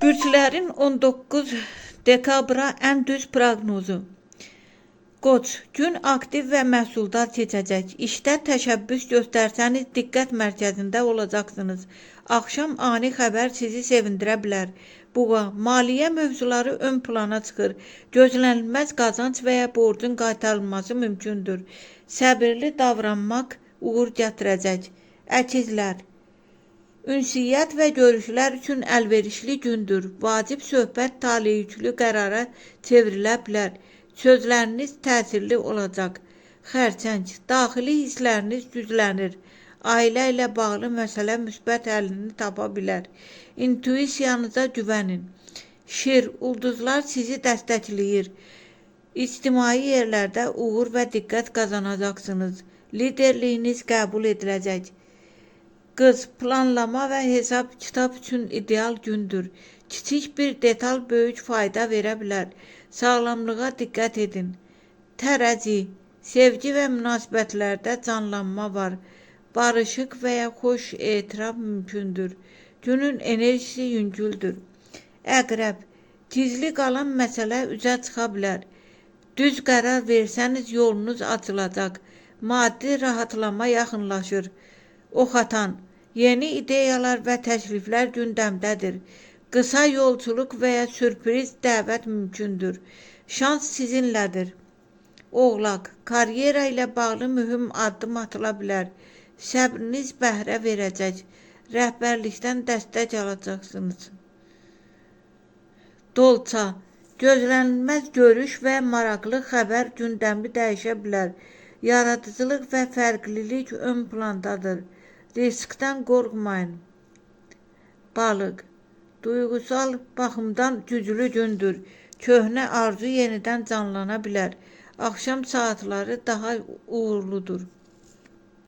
Bürclərin 19 dekabra ən düz proqnozu. Qoç, gün aktiv və məhsuldar keçəcək. İşdə təşəbbüs göstərsəniz diqqət mərkəzində olacaqsınız. Axşam ani xəbər sizi sevindirə bilər. Buğa, maliyyə mövzuları ön plana çıxır. Gözlənilməz qazanc və ya borcun qaytarılması mümkündür. Səbirli davranmaq uğur gətirəcək. Əkizlər, ünsiyyət və görüşlər üçün əlverişli gündür. Vacib söhbət taleyüklü qərara çevrilə bilər. Sözləriniz təsirli olacaq. Xərçəng, daxili hissləriniz güclənir. Ailə ilə bağlı məsələ müsbət həllini tapa bilər. İntuisiyanıza güvənin. Şir, ulduzlar sizi dəstəkləyir. İctimai yerlərdə uğur və diqqət qazanacaqsınız. Liderliyiniz qəbul ediləcək. Qız, planlama və hesab kitab üçün ideal gündür. Kiçik bir detal böyük fayda verə bilər. Sağlamlığa diqqət edin. Tərəzi, sevgi və münasibətlərdə canlanma var. Barışıq və ya xoş etiraf mümkündür. Günün enerjisi yüngüldür. Əqrəb, gizli qalan məsələ üzə çıxa bilər. Düz qərar versəniz yolunuz açılacaq. Maddi rahatlama yaxınlaşır. Oxatan, yeni ideyalar və təkliflər gündəmdədir. Qısa yolçuluq və ya sürpriz dəvət mümkündür. Şans sizinlədir. Oğlaq, karyera ilə bağlı mühüm addım atıla bilər. Səbriniz bəhrə verəcək. Rəhbərlikdən dəstək alacaqsınız. Dolça, gözlənilməz görüş və maraqlı xəbər gündəmi dəyişə bilər. Yaradıcılıq və fərqlilik ön plandadır. Riskdən qorxmayın. Balıq, duyğusal baxımdan güclü gündür. Köhnə arzu yenidən canlana bilər. Axşam saatları daha uğurludur.